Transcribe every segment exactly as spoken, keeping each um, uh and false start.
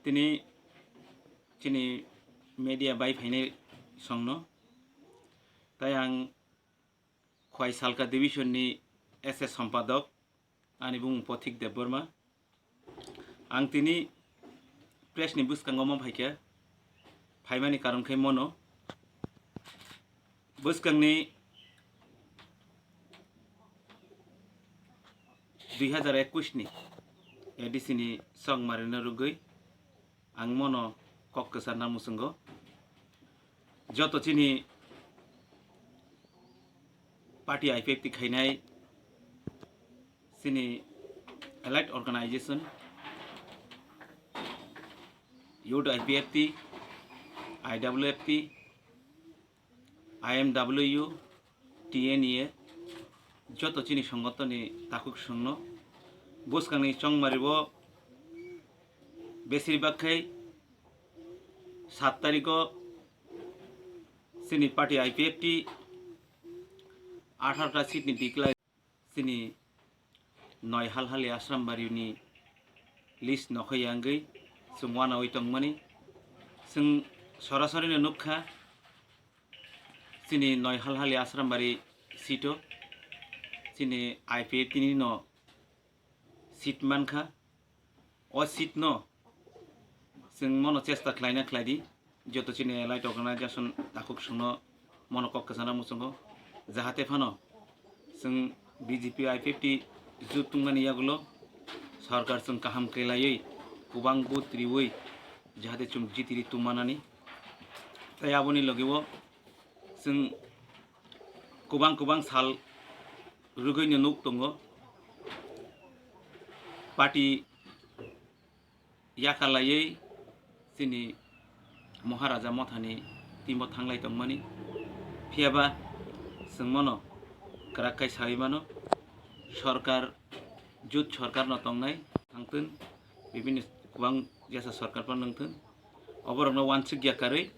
Tini chini media bai phainai songno, tai ang Khwai Salka division ni S S Sompadok, ani bumung Pothik Debbarma. Ang tini press ni bwskango omo phaikha, phaimani karon khe mono. Bwskangni dui hazar ekwis ni A D C ni chongmarino rwgwi ang mono kok kwcharna muchungo. Joto chini party I P F T khainai chini allied organization, Youth I P F T, I W F T, I M W, T N E A, joto chini songothonni takhuk songno bwskangni chongmaribo besirbak khai sat tarikho chini party I P F T atharo ta seat ni declare. Chini noi Halhali Asrambari ni list nokhai yangwi chwng wanawi tongmani. Chwng sorasori no nukha chini noi Halhali Asrambari seat o chini I P F T ni no seat mankha. O seat no chwng mono chesta khlaina khlai di, joto chini allied organization takhuk songno mono kok kwchana muchungo, jahate phano chwng B J P I P F T jut tungmani yagulo sarkar chwng kaham khlaiwi kubang vote riwi jahate chwng jitiri tungmanani. Tai aboni logiwo chwng kubang kubang sal rwgwino nuk tongo. Party yakalaiwi chini Maharaja Mothani timo thanglai tongmani. Phiyaba chwng mono kwrak khai sawi mano, sorkar, jut sorkar no tongnai thangthun, bibini kubang jesa sorkar phano nangthun, oborokno wansuk ya karwi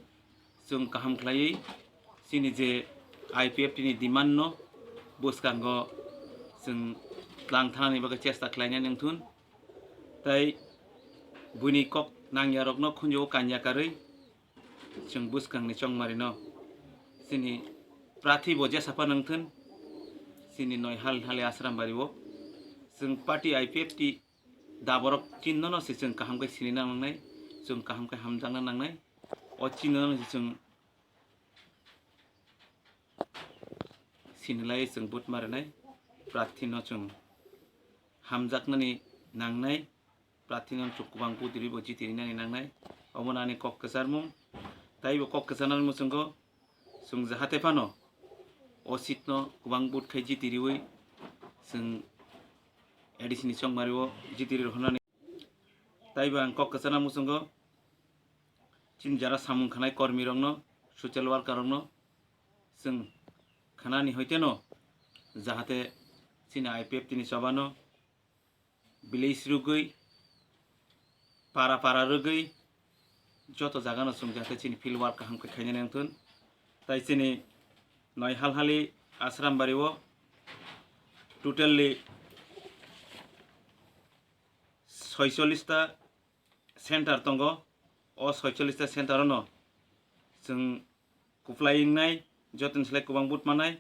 chwng kaham khlaiwi chini je I P F T ni demand no bwskango chwng tlang thanani bagwi chesta khlainai nangthun. Tai buini kok nangyarokno khunjugo kanya karwi chwng bwskangni chongmarino chini prarthi bo jesapha nangthun, chini noi Halhali Asrambari o chwng party I P F T daborok chinnono se chwng kaham khe sinina nangnai, chwng kaham khe hamjakna nangnai. O chinnono se chwng sinilai chwng vote marinai, prarthi no chwng hamjaknani nangnai, prarthi no chwng kubang vote riwi bo jitirinani nangnai. Omono ani kok kwcharmung. Tai bo kok kwcharnani muchungo chwng jahate phano o seat no kubang vote khai jitiriwi chwng A D C ni chongmario jitiri rohornani. Tai bo ang kok kwcharna muchungo chini jara samung khanai kormi rokno, social worker rokno chwng khanani hoiteno jahate chini I P F T ni chobano village rwgwi, para para rwgwi joto jagano chwng jahate chini field work kaham khe khainani wngthun. Tai chini noi Halhali Asrambari o totally soicholish ta center tongo. O soicholish ta center o no chwng kuplai wngnai, jotoni slai kubang vote manai.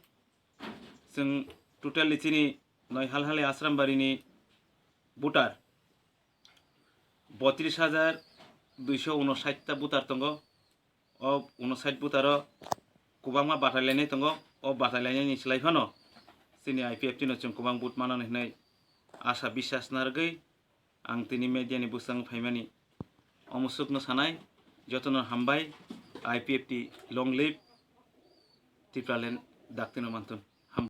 Chwng totally chini noi Halhali Asrambari ni voter botris hajar duiso unosait ta voter tongo. O unosait voter o kubangma batai lainai tongo. O batai lainai ni slai phano chini I P F T no chwng kubang vote manani hwnwi asa biswas narwgwi ang tini media ni bwskango phaimani. Omo swkno sanai, jotono hambai, I P F T long live, Tipraland daktino manthun.